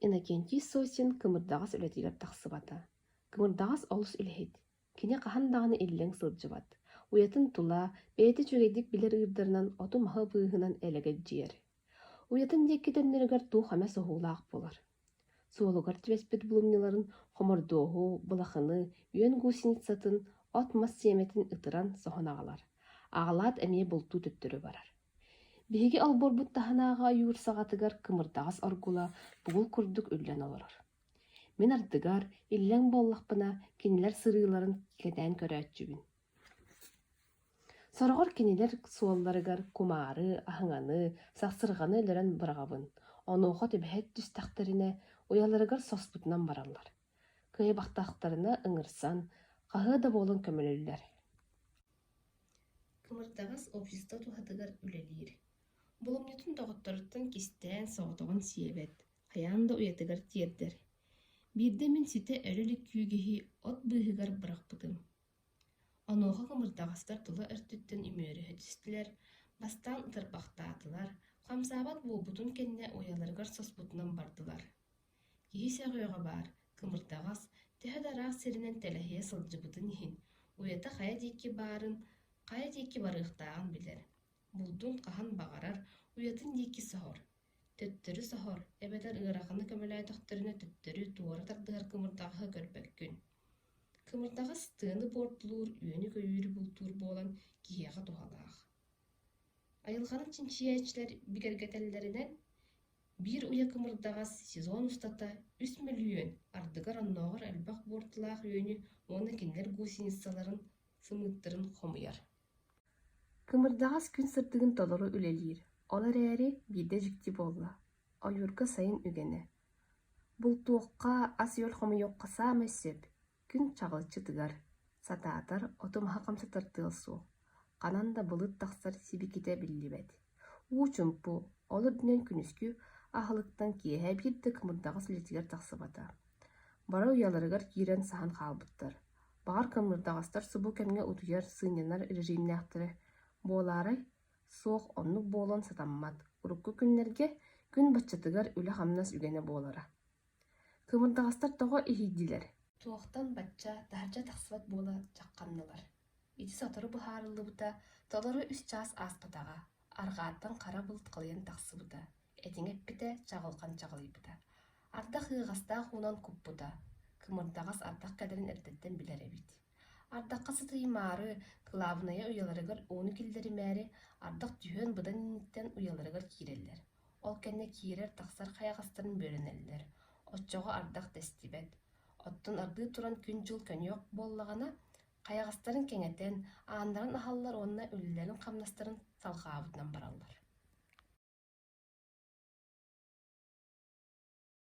Иннокентий Сосин кымырдаҕас үлэтигэр тахсыбата. Кымырдаҕас олус үлэһит, кини хаһан даҕаны иллэҥ сылдьыбат, уйатын тула, бэйэтэ үчүгэйдик билэр ыырдарынан оту-маһы быыһынан элэгэлдьийэр. Уйатын диэки төннөрүгэр туох эмэ соһуулаах буолар. Суолугар түбэспит булумньуларын хомордуоһу, былахыны, үөн гусеницатын, от-мас сиэмэтин ытыран соһон аҕалар. Аҕалаат эмиэ бултуу төттөрү барар. Биһиги олбуорбут таһынааҕы ойуур саҕатыгар кымырдаҕас оргула бугул курдук үллэн олорор. Мин ардыгар, иллэҥ буоллахпына, кинилэр сырыыларын кэтээн көрөөччүбүн. Сороҕор кинилэр суолларыгар кумаары, аһыҥаны, сахсырҕаны өлөрөн быраҕабын, онуоха түбэһэ түстэхтэринэ, уйаларыгар соспутунан бараллар. Кыайбахтахтарына ыҥырсан, хаһыа да буолан көмөлөллөр. Кымырдаҕас общество туһатыгар үлэлиир. Булумньутун доҕотторуттан кистээн соҕотоҕун сиэбэт, хайаан да уйатыгар тиэрдэр. Биирдэ мин ситэ өлө илик күүгэһи от быыһыгар бырахпытым. Онуоха кымырдаҕастар тула өртүттэн үмүөрүһэ түстүлэр, бастаан ытырбахтаатылар, хамсаабат буолбутун кэннэ уйаларыгар соспутунан бардылар. Киһи сөҕүөҕэ баар, кымырдаҕас, төһө да ыраах сиринэн тэлэһийэ сылдьыбытын иһин, уйата хайа диэки баарын, хайа диэки барыахтааҕын билэр, булдун хаһан баҕарар уйатын диэки соһор, төттөрү соһор эбэтэр ыараханы көмөлөөтөхтөрүнэ төттөрү туора тардыһар кымырдаҕаһы көрбөккүн. Кымырдаҕас тыаны буортулуур, үөнү-көйүүрү бултуур буолан киһиэхэ туһалаах. Айылҕаны чинчийээччилэр бигэргэтэллэринэн, биир уйа кымырдаҕас сезон устата 3 мөлүйүөн, ардыгар оннооҕор элбэх буортулаах үөнү уонна кинилэр гусеницаларын сымыыттарын хомуйар. Кымырдаҕас күн сырдыгын толору үлэлиир, ол эрээри биирдэ дьикти буолла: ойуурга сайын үгэнэ. Бултуохха, ас-үөл хомуйуохха саамай сөп, күн чаҕылчы тыгар, сатаатар оту-маһы хамсатар тыал суох, ханан да былыт тахсар сибикитэ биллибэт. Уу чумпу, ол үрдүнэн күнүскү аһылыктан киэһэ биир да кымырдаҕас үлэтигэр тахсыбата. Бары уйаларыгар киирэн саһан хаалбыттар. Баҕар кымырдаҕастар субу кэмҥэ утуйар, сынньанар режимнээхтэрэ буолаарай? Суох, оннук буолуон сатаммат. Урукку күннэргэ күн баччатыгар үлэ-хамнас үгэнэ буолара. Кымырдаҕастар тоҕо иһийдилэр? Туохтан бачча таһырдьа тахсыбат буола чахханнылар. Ити сотору быһаарыллыбыта, толору үс чаас ааспатаҕа, арҕааттан хара былыт халыйан тахсыбыта, этиҥ эппитэ, чаҕылхан чаҕылыйбыта. Ардах ыаҕастаах уунан куппута, кымырдаҕас ардах кэлэрин эрдэттэн билэр эбит. Ардахха сытыйымаары, кылаабынайа уйаларыгар ууну киллэримээри, ардах түһүөн быдан инниттэн уйаларыгар киирэллэр. Ол кэннэ киирэр-тахсар хайаҕастарын бүөлэнэллэр, оччоҕо ардах тэстибэт. Оттон ардыы туран күн-дьыл көнүөх буоллаҕына, хайаҕастарын кэҥэтэн, ааннарын аһаллар уонна үлэлэрин-хамнастарын салҕаабытынан бараллар.